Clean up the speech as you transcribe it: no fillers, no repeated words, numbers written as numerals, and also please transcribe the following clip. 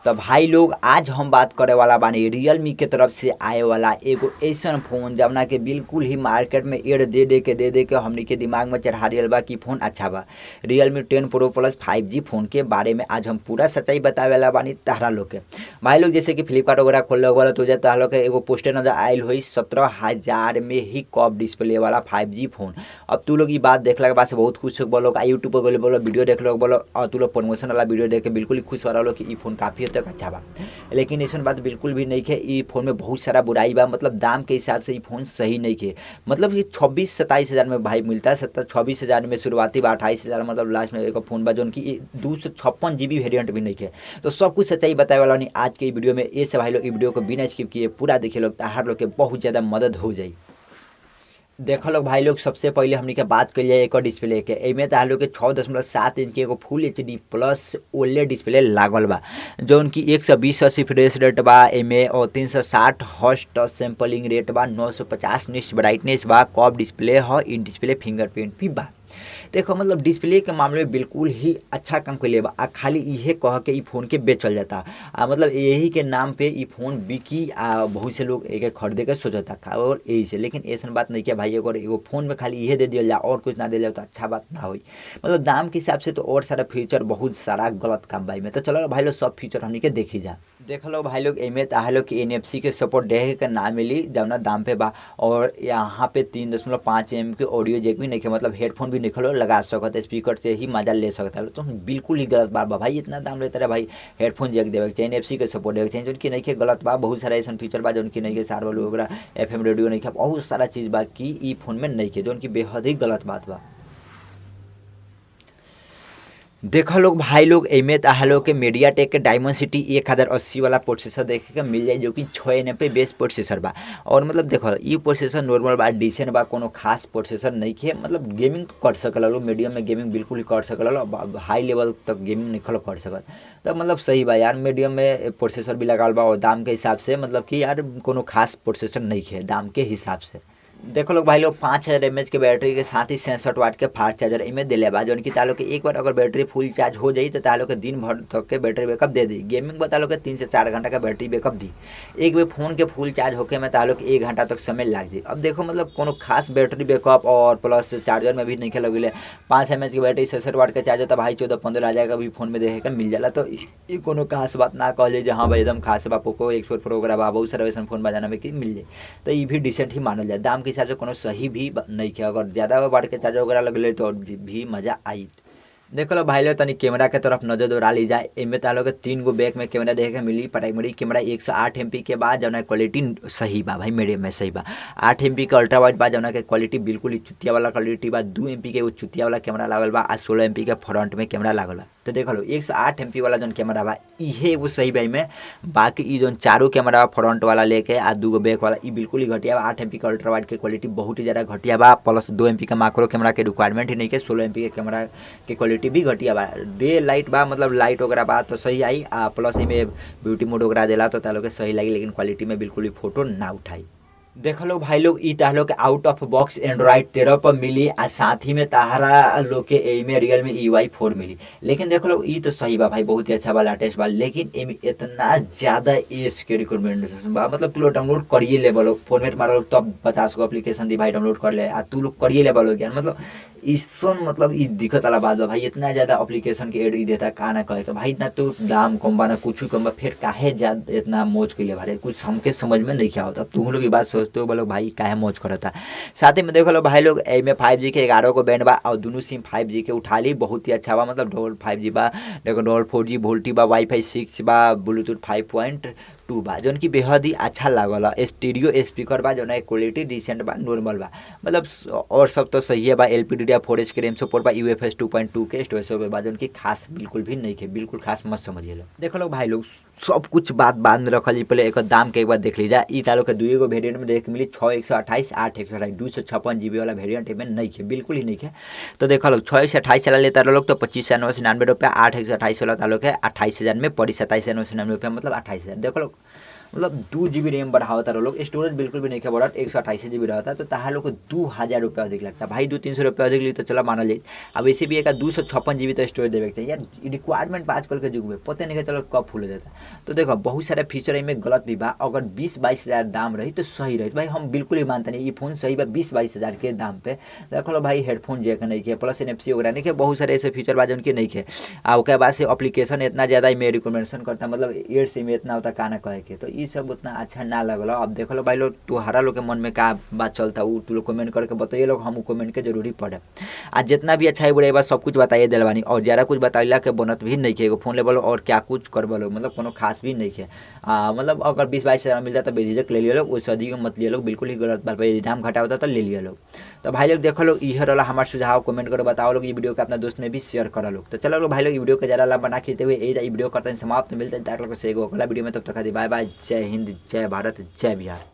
तो भाई लोग आज हम बात करे वाला बानी रियलमी के तरफ से आए वाला एगो ऐसन फोन जवना के बिल्कुल ही मार्केट में एड दे दे के हमनी के दिमाग में चढ़ा दियल बा कि फोन अच्छा बा। Realme 10 Pro Plus 5G phone के बारे में आज हम पूरा सच्चाई बतावे वाला बानी तहरा लोग के। भाई लोग जैसे कि फ्लिपकार्ट वगैरह खोल वाला तो जाए तहरा लोग के एगो पोस्टर नजर आयल हुई 17,000 में ही कप डिस्प्ले वाला 5G phone. अब तू लोग ये बात देखला के बाद से बहुत खुश हो बोलो, यूट्यूब पर बोलो बोलो वीडियो देख लो बोलो और तू लोग प्रमोशन वाला वीडियो देख के बिल्कुल ही खुश हो रहा कि ई फोन काफ़ी हद तक अच्छा बा। लेकिन ऐसा बात बिल्कुल भी नहीं है। ई फोन में बहुत सारा बुराई बा, मतलब दाम के हिसाब से ई फोन सही नहीं है। मतलब ये 26-27 हज़ार में भाई मिलता है, 27-26 हज़ार में शुरुआती बा, 28 हज़ार मतलब लास्ट में एक फोन बा जो कि 256 GB variant भी नहीं है। तो सब कुछ सच्चाई बताए वाला नहीं आज के वीडियो में। ये सब भाई लोग वीडियो को बिना स्किप किए पूरा देखे लोग, हर लोग के बहुत ज़्यादा मदद हो जाए। देख लोग भाई लोग सबसे पहले हमनी के बात कर लिया एक डिस्प्ले के। एमे तो लोग के 6.7 इंच के एगो फुल HD plus ओलेड डिस्प्ले लागल बा, जौन की 120 रिफ्रेश रेट बा एमे और 360 हर्ट्ज टच सैम्पलिंग रेट बा, 950 निट्स ब्राइटनेस बा, कर्व डिस्प्ले ह, इन डिस्प्ले फिंगरप्रिंट भी बा। देखो मतलब डिस्प्ले के मामले में बिल्कुल ही अच्छा काम कैले बा। आ खाली इहे कह के ई फोन के बेचल जाता, आ मतलब यही के नाम पे ई फोन बिकी आ बहुत से लोग एक खरीदे के सोचता और यही से। लेकिन ऐसा बात नहीं किया भाई, अगर एगो फोन में खाली इहे दे दिया जाए और कुछ ना दिया जाए तो अच्छा बात ना होई। मतलब दाम के हिसाब से तो और सारा फीचर बहुत सारा गलत काम भाई में। तो चलो भाई लोग सब फीचर हमनी के देखी जा। देख लो भाई लोग एमे ताहा लोग के NFC के सपोर्ट देखे के ना मिली जौना दाम पे बा। और यहाँ पे 3.5 एम के ऑडियो जैक भी नहीं है, मतलब हेडफोन भी निकलो लगा सकते, स्पीकर से ही मजा ले सकता है। तो बिल्कुल ही गलत बात बा भाई, इतना दाम लेता रहे भाई, हेडफोन जैक देवे के चाहिए, NFC के सपोर्ट देवे के चाहिए, जौन की नहीं के गलत बा। बहुत सारा ऐसा फीचर बा जौन की नहीं के सार वालू वगैरह FM radio नहीं के, बहुत सारा चीज़ बा कि ई फोन में नहीं के, जौन की बेहद ही गलत बात बा। देख लोग भाई लोग एमे ताहा लोग के मीडिया टेक के डायमेंसिटी 1080 वाला प्रोसेसर देखे के मिल जाए, जो कि 6 एन पे बेस प्रोसेसर बा। और मतलब देखो ये प्रोसेसर नॉर्मल बा, डिसेंट बा, कोनो खास प्रोसेसर नहीं है। मतलब गेमिंग कर सकल लोग, मीडियम में गेमिंग बिल्कुल ही कर सकल, हाई लेवल तक गेमिंग नहीं कर सकल। तो मतलब सही बा यार, मीडियम में प्रोसेसर भी लगाल बा और दाम के हिसाब से मतलब कि यार कोनो खास प्रोसेसर नहीं है दाम के हिसाब से। देखो लोग भाई लोग 5000 एम एच के बैटरी के साथ ही 67 वाट के फास्ट चार्जर इमें दिले बा, जौन की तालो के एक बार अगर बैटरी फुल चार्ज हो जाई तो तालो के दिन भर तक के बैटरी बैकअप दे दी। गेमिंग बता लो के 3 से 4 घंटा का बैटरी बैकअप दी। एक बार फोन के फुल चार्ज होके में तालो के 1 घंटा तक समय लाग जाई। अब देखो मतलब कोनो खास बैटरी बैकअप और प्लस चार्जर में भी नहीं लगे। 5 एम एच के बैटरी 67 वाट के चार्जर तो भाई 14-15 हज़ार का भी फोन में देखे के मिल जाला। तो ये कोनो खास बात ना कह जाए हाँ भाई एकदम खास बा, पोको X4 pro वगैरह बा, बहुत सारा वैसन फोन बजाना में कि मिल जाए, तो ये भी डिसेंट ही मानल जाए। दाम के हिसाब से कोनो सही भी नहीं है। अगर ज़्यादा वाट के चार्जर वगैरह लगले तो भी मज़ा आई। देखो लो भाई लोग तनी कैमरा के तरफ नजर दौड़ा ली जाए। एमे तालो के 3 गो बैक में कैमरा देखे के मिली। प्राइमरी कैमरा 108 MP के बाद जौना क्वालिटी सही बा भाई, मीडियम में सही बा। 8 MP के अल्ट्रा वाइड बा जौना के क्वालिटी बिल्कुल ही चुतिया वाला क्वालिटी बा। 2 MP के एगो चुतिया वाला कैमरा लागल बा आ 16 MP के फ्रंट में कैमरा लागल बा। तो देख लो 108 MP वाला जौन कैमरा बा इहे एगो सही बा में। बाकी ई जौन चारों कैमरा बा फ्रंट वाला लेके आ 2 गो बैक वाला ई बिल्कुल ही घटिया बा। 8 MP के अल्ट्रा वाइड के क्वालिटी बहुत ही ज़्यादा घटिया बा। प्लस 2 MP के माइक्रो कैमरा के रिक्वायरमेंट ही नहीं के, 16 MP के कैमरा के क्वालिटी भी घटिया बा। डे लाइट बा, मतलब लाइट वगैरह बा तो सही आई, आ प्लस इमे ब्यूटी मोड वगैरह देला तो तालो के सही लगी, लेकिन क्वालिटी में बिल्कुल भी फोटो ना उठाई। देख लो भाई लोग ई ताहलो के आउट ऑफ बॉक्स एंड्रॉइड 13 पर मिली आ साथ ही में ताहरा लोग के एमे रियलमी UI 4 मिली। लेकिन देख लो ई तो सही बा भाई, बहुत ही अच्छा बा, लेटेस्ट बा, लेकिन एमे इतना ज़्यादा एज के रिक्वायरमेंट बा, मतलब तू लोग डाउनलोड करिए ले बोलो, फोन में मारो तब 50 गो एप्लीकेशन दी भाई डाउनलोड कर ले आ तू लोग करिए ले बोलो ज्ञान। मतलब इसोन मतलब ई दिक्कत वाला बात बा भाई, इतना ज़्यादा एप्लीकेशन के एड ई देता का ना कहे तो भाई ना तो दाम कम बा ना कुछ कम बा, फिर काहे ज़्यादा इतना मौज के लिए भाई, कुछ हमके समझ में नहीं आवता। तुम लोग ये बात सोचते हो बोलो भाई काहे मौज करता। साथ ही में देखो लो भाई लोग एमे 5G के 11 गो बैंड बा और दोनों सिम 5G के उठा ली, बहुत ही अच्छा बा। मतलब डबल 5G बा, देखो डबल 4G VoLTE बा, वाईफाई 6 बा, ब्लूटूथ 5.2 बा, जौन की बेहद ही अच्छा लागल। स्टीरियो स्पीकर बा जौन क्वालिटी डिसेंट बा, नॉर्मल बा, मतलब और सब तो सही है बा। LPDDR4X के रैम सपोर्ट बा, UFS 2.2 के स्टोरेज बा, जौन की खास बिल्कुल भी नहीं है, बिल्कुल खास मत समझिए। देखो लोग भाई लोग सब कुछ बात बाद में रखल, पहले एक दाम के एक बार देख लीजिए। ई तालो के 2 गो वेरिएंट में देख मिली, 6 128 8 128, 256 GB वाला वेरिएंट में नहीं है, बिल्कुल ही नहीं है। तो देखो लोग 6 128 वाला लेता लोग तो 25,999 रुपया, 8 128 वाला तालो के 28,000 में पड़ी 27,999 रुपया, मतलब 28,000। देखो लोग मतलब 2 GB RAM बढ़ावता लोग, स्टोरेज बिल्कुल भी नहीं के बढ़त, 128 GB रहता, तो ताहा लोग को 2000 रुपया अधिक लगता भाई। 200-300 रुपया अधिक ली तो चलो मानल जाए। अब वैसे भी एक 256 GB तो स्टोरेज देवे के चाहिए यार, रिक्वायरमेंट आजकल के युग में पता नहीं चलो कब फुल हो जाता। तो देखो बहुत सारे फीचर में गलत भी बा। अगर 20-22 हज़ार दाम रही तो सही रही भाई, हम बिल्कुल ही मानते नहीं ये फोन सही बा 20-22 हज़ार के दाम पे। देखो लो भाई, हेडफोन जैक नहीं के, प्लस NFC वगैरह नहीं के, बहुत सारे ऐसे फीचर बा जौन के नहीं के। आ ओकर बाद से एप्लीकेशन इतना ज़्यादा में रिकमेंडेशन करता, मतलब एड्स में इतना होता का ना कहे के, तो ये सब उतना अच्छा ना लगल। अब देख लो भाई लोग, तुहरा लोग के मन में का बात चलता उ तू लोग कमेंट करके बताइए लोग, हम कमेंट के जरूरी पड़े। आ जितना भी अच्छा है बुरा बा सब कुछ बताइए दिल बानी, और ज़्यादा कुछ बताइला के बनत भी नहीं के। एगो फोन लेबल और क्या कुछ करबलो, मतलब कोनो खास भी नहीं है। मतलब अगर 20-22 हज़ार मिलता तो बेझिझक ले लिया लोग, उससे अधिक मत लिया लोग, बिल्कुल ही गलत बात। दाम घटा होता तो ले लिया लोग। तो भाई लोग देखो लोग, इहे रहा हमारे सुझाव, कमेंट करो, बताओ लोग, ये वीडियो को अपना दोस्त में भी शेयर करो लोग। तो चलो लोग भाई लोग, वीडियो को ज़्यादा लंबा ना खींचते हुए ये वीडियो करते हैं समाप्त। मिलते हैं लोग से एगो अगला वीडियो में, तब तक बाय बाय, जय हिंद, जय भारत, जय बिहार।